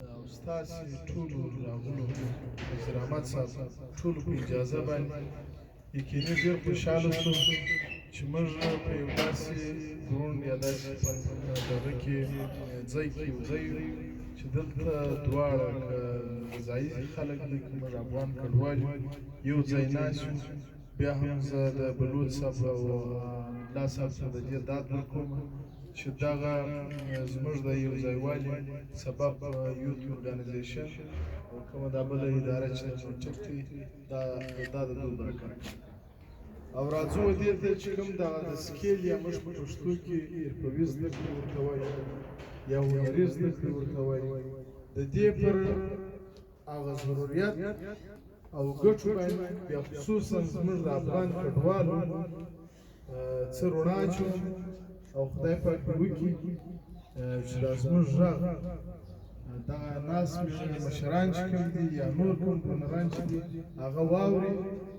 او ستاسې ټولو راغلو وزیر احمد صاحب ټولو په اجازه باندې یقیني ډېر خوشحاله شوم چې موږ په یو داسې ګرونډ یا داسې دغه کې ځای کې یو ځای یو چې دلته دواړه که ځایي خلک دي که موږ افغان کډوال یو ځای ناست یو. بیا هم زه د بلوچ صاحب او الله صاحب ته د دې داد ورکوم چې دغه زموږ د یو ځایوالي سبب یوت ارګانایزیشن او کومه دا بله اداره چې نوټک دی، دا د دوی برکت. او راځو دې ته چې کوم دغه د سکیل یا موږ په پښتو کې حرفوي زده کړې ورته وایو یا هنري زده کړې ورته وایو، د دې پر هغه ضروریت او ګټو باندې بیا خصوصا زموږ د افغان کډوالو څه رڼا اچوم، او خدای پاک دې وکړي چې دا زموږ غږ دغه ناس مشران چې کوم دي یا نور کوم ډونران چې دي هغه واوري،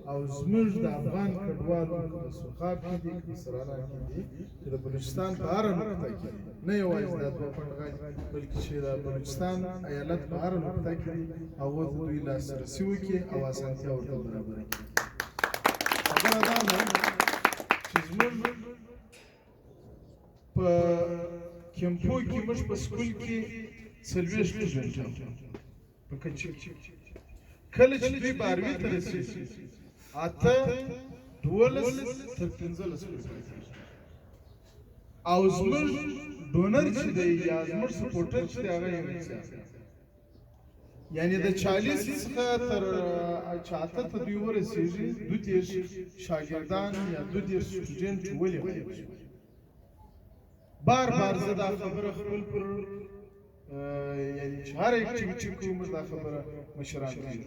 او زموږ د افغان کډوالو که په سرخاب کې دي، که په سرانا کې دي، چې د بلوچستان په هره نقطه کې دي، نه یوازې دا دوه پنډغالي بلکې چې د بلوچستان ایالت په هره نقطه کې دي، هغو ته دوی لاسرسي وکړي او اسانتیا ورته برابره کړي. خبره دا ده چې زموږ په کیمپو کې، موږ په سکول کې 40 سټوډنټان په کچې، کله چې دوی باروي ته رسېږي 8، 12 تر 15 پورې پاتې، او زموږ ډونر چې دی یا زموږ سپورټر چې دی هغه یو، یعنی د 40 څخه تر چاته ته دوی ورسېږي 32 شاګردان یا 32 سټوډنټ ولې غایب شو؟ بار بار زه دا خبره خپل پر یعنی چې هر اکټیویټي کوو موږ دا خبره مشران کوي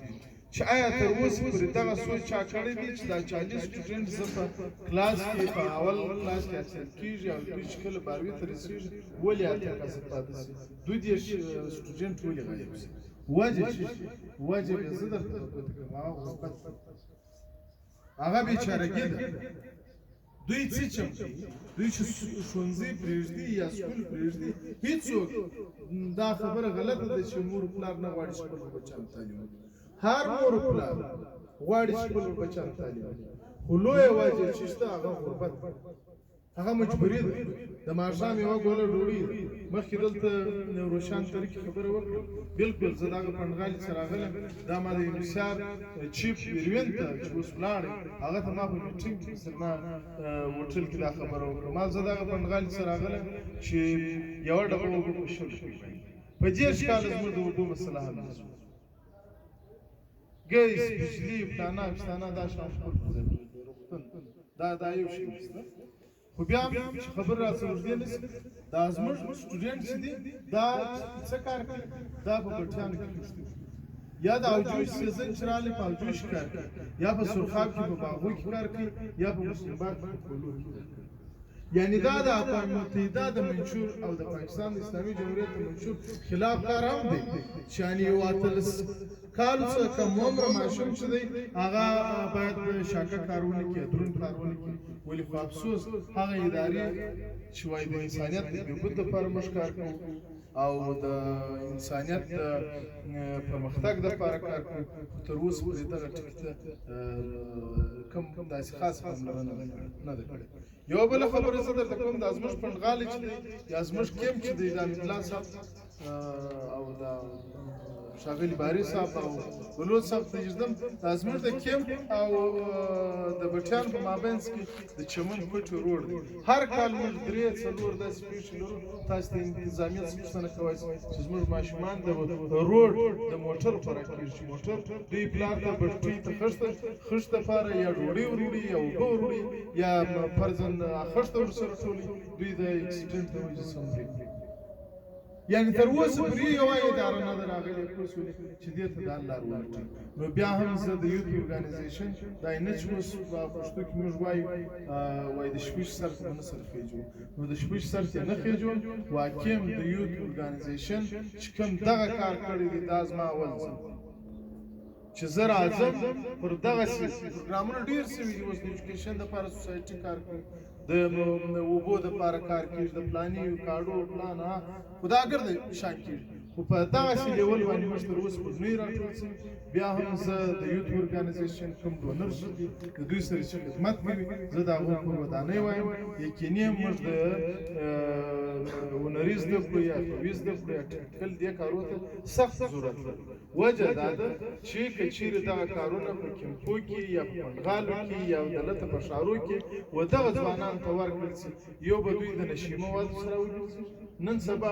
چې آیا تر اوسه پورې دغه سوچ چا کړی دی چې دا 40 سټوډنټ زه په کلاس کې په اول کلاس کې اچول کېږي او دوی چې کله باروي ته رسېږي ولې 8 کسه پاتې شي، 32 سټوډنټ ولې غایب شي؟ وجه چې وجه به زه درته په ګوته کړم، هغه غربت، هغه بیچارګي ده. دوی څه چم کوي؟ دوی چې ښوونځي پرېږدي یا سکول پرېږدي، هیڅوک دا خبره غلطه ده چې مور پلار نه غواړي چې خپل بچیانو تعلیم وکړي. هر مور پلار غواړي چې خپل بچیانو تعلیم وکړي، خو لویه وجه چې شته هغه غربت، هغه مجبوري ده. د ماښام یوه ګوله ډوډۍ ده. مخکې دلته روشان ترکي خبره وکړه، بالکل زه دغه پنډغالي څخه راغلم. دا ما د یونیسار چیف ویروین ته چې اوس ولاړی هغه ته ما په میټینګ کې په سرنا هوټل کې دا خبره وکړه. ما زه دغه پنډغالي څخه راغلم چې یوه ډبه اوبه په 20 روپۍ باندې، په 30 کاله زموږ د اوبو مسله حل نه شوه. ګیس، بجلي، فلانا فستانه دا شان خپل په ځای پروت دی، روغتون دا یو شی نشته. خو بیا هم چې خبر را څه اوږدې نه شي، دا زموږ سټوډنټ چې دي دا څه کار کوي؟ دا په بټیانو کې خښتې کوي، یا د اوجوش سیزن چې راغلی په اوجوش کار کوي، یا په سرخاب کې په باغو کې کار کوي، یا په مسلم باغ کې په کولو کې کار کوي. یعنی دا د اقوام متحده د منشور او د پاکستان د اسلامي جمهوریت د منشور خلاف کار هم دی چې یعنی یو 18 کالو څخه کم عمره ماشوم چې دی هغه باید شاکه کار ونه کړي، دروند کار ونه کړي. ولې خو افسوس هغه ادارې چې وایي د انسانیت د بهبود لپاره موږ کار کوو او د انسانیت د پرمختګ لپاره کار کوو، خو تر اوسه پورې دغه ټکي ته کوم داسې خاصه پاملرنه نه ده کړې. یوه بله خبره زه درته کوم، دا زموږ پنډغالی چې دی یا زموږ کیمپ چې دی، دا ملا صاحب او دا ښاغلي باري صاحب او بلوڅ صاحب ته ږدم، دا زموږ د کیمپ او د بټیان په مابینځ کې د چمن کوټې روډ دی. هر کال موږ 3 4 داسې پېښې لرو. تاسو د انتظامیت څخه پوښتنه کوی چې زموږ ماشومان د روډ د موټر خوراک کېږي، چې موټر دوی پلار ته بټۍ ته خښت لپاره یا ډوډۍ وروړي یا اوبه وروړي یا فرضاً خښته ورسره ټولوي، دوی د اکسیډنټ د وجې څخه مري. یعنی تر اوسه پورې یوه اداره نه ده راغلې پوه شولې چې دې ته د حل لار ولټوي. نو بیا هم زه د یوت ارګانایزیشن دا نه چې اوس په پښتو کې موږ وایو، وایي د شپږ سر ته به نه سره خېژو، نو د شپږ سر ته نه خېژوم. واقعا د یوت ارګانایزیشن چې کوم دغه کار کړی دی، دا زما اول ځل دی چې زه راځم پر دغسې پروګرامونه. ډېر سوي دي اوس د ایجوکیشن دپاره سوسایټي کار کوي، د اوبو دپاره کار کېږي، د پلاني کاډو پلان ها، خو دا ګرده شان کېږي. خو په دغسې لیول باندې موږ تر اوسه پورې نه یو راټول شوي. بیا هم زه د یوت ارګانایزیشن کوم ډونر چې دي، د دوی سره چې خدمت کوي، زه د هغو کور ودانۍ وایم. یقیني هم موږ د هنري زده کړو یا قوي زده کړو یا ټیکنیکل دې کارو ته سخت ضرورت لرو. وجه دا ده چې که چیرې دغه کارونه په کیمپو کې یا په پنډغالو کې یا دلته په ښارو کې و دغه ځوانانو ته ورکړل شي، یو به دوی د نشې موادو سره وګرځي. نن سبا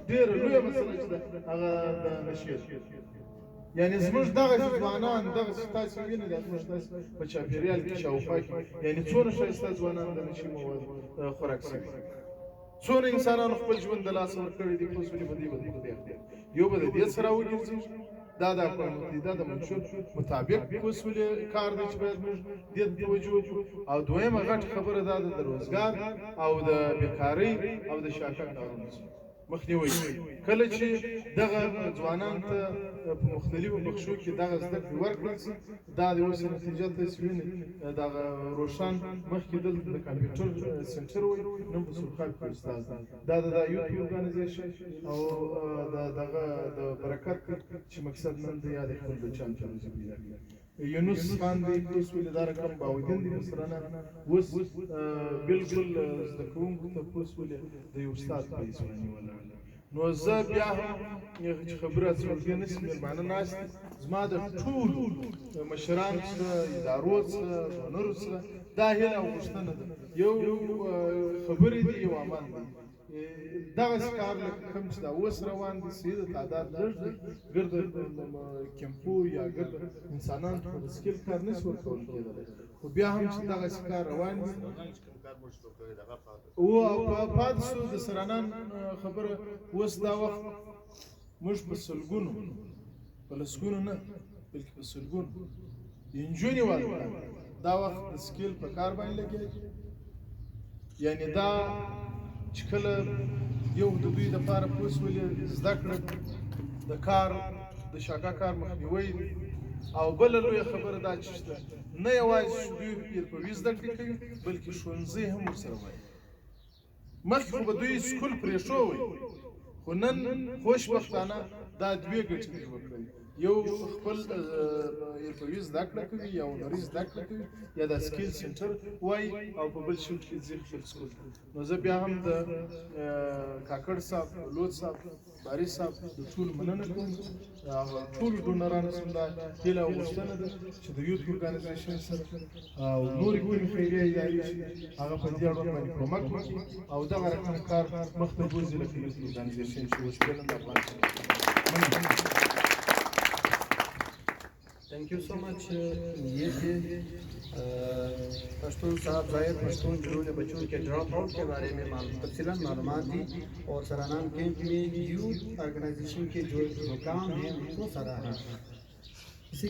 ډېره لویه مسله چې ده هغه د نشې ده. یعنی زموږ دغه ځوانان، دغه تاسو وینئ، دا زموږ تاسو په چاپېریال کې شاوخوا کې یعنی څونه ښایسته ځوانان د نشې موادو خوراک شوي، څونه انسانانو خپل ژوند د لاسه ورکړی دی. خو سولې په دې بدبختۍ اخته یو به د دې سره وګرځي. دا د اقوام متحده د منشور مطابق وسولې کار دی چې باید موږ دې ته توجه وکړو. او دویمه غټه خبره دا ده د روزګار او د بیکارۍ او د شاکه کارونو مخنیوی. کله چې دغه ځوانان ته په مختلفو بخشو کې دغه زده کړې ورکړل شي، دا د اوس نتیجه تاسو وینئ. دغه روشن مخکې دلته د کمپیوټر سنټر وای، نن په سرخاب کې استاد دی. دا د یوت ارګانایزیشن او د دغه د برکت چې مقصد نن د یاد خپل بچیان ته روزي پیدا کړي. یونس خان دی اوس ولې دا رقم باودین دی مثلا اوس بالکل زده کوونکو ته اوس ولې د یو استاد په حیث باندې ولاړ. نو زه بیا هم چې خبره څوک نه شي، مېلمانه ناست دي، زما د ټولو مشرانو څخه، ادارو څخه، ډونرو څخه دا هیله او غوښتنه ده، یو خبرې دي یو عمل دی. دغه کار لکه کوم چې دا اوس روان دي، صحیح ده تعداد لږ دی، ګرد کیمپو یا ګرد انسانانو ته د سکیل کار نه شي ورکول کېدلی، خو بیا هم چې دغسې کار روان دي او پاتې شو د سرانان خبره. اوس دا وخت موږ په سلګونو، په لسګونو نه بلکې په سلګونو نجونې والکان دا وخت د سکیل په کار باندې لګیا دي. یعنی دا چې کله یو د دوی دپاره پوه سولې زده کړه د کار د شاکه کار مخنیوی دی، او بله لویه خبره دا چې شته نه یوازې چې دوی حرفوي زده کړې کوي بلکې ښوونځی هم ورسره وایي. مخکې خو به دوی سکول پرېښوی، خو نن خوشبختانه دا دوې ګټې دوی وکړې، یو خپل حرفوي زده کړه کوي یا هنري زده کړه کوي یا د سکیل سنټر وایي، او په بل شفټ کې ځي خپل سکول ته. نو زه بیا هم د کاکړ صاحب، لوت صاحب، باري صاحب د ټولو مننه کوم. هغه ټولو ډونرانو څخه دا هیله او غوښتنه ده چې د یوت ارګانایزیشن سره او نورې کومې خیریه ادارې چې هغه په دې اړوند باندې کومک وکړي او دغه رقم کار مخته بوځي لکه یوت ارګانایزیشن چې اوس فعلاً د افغانستان. مننه. Thank you so much. ये थे पश्तून साहब ज़ाहिर पश्तून, जिन्होंने बच्चों के ड्रॉप आउट के बारे में तफसीलन मालूमात दी और सरानान कैंप में यूथ ऑर्गेनाइजेशन के जो काम हैं उनको सराहा।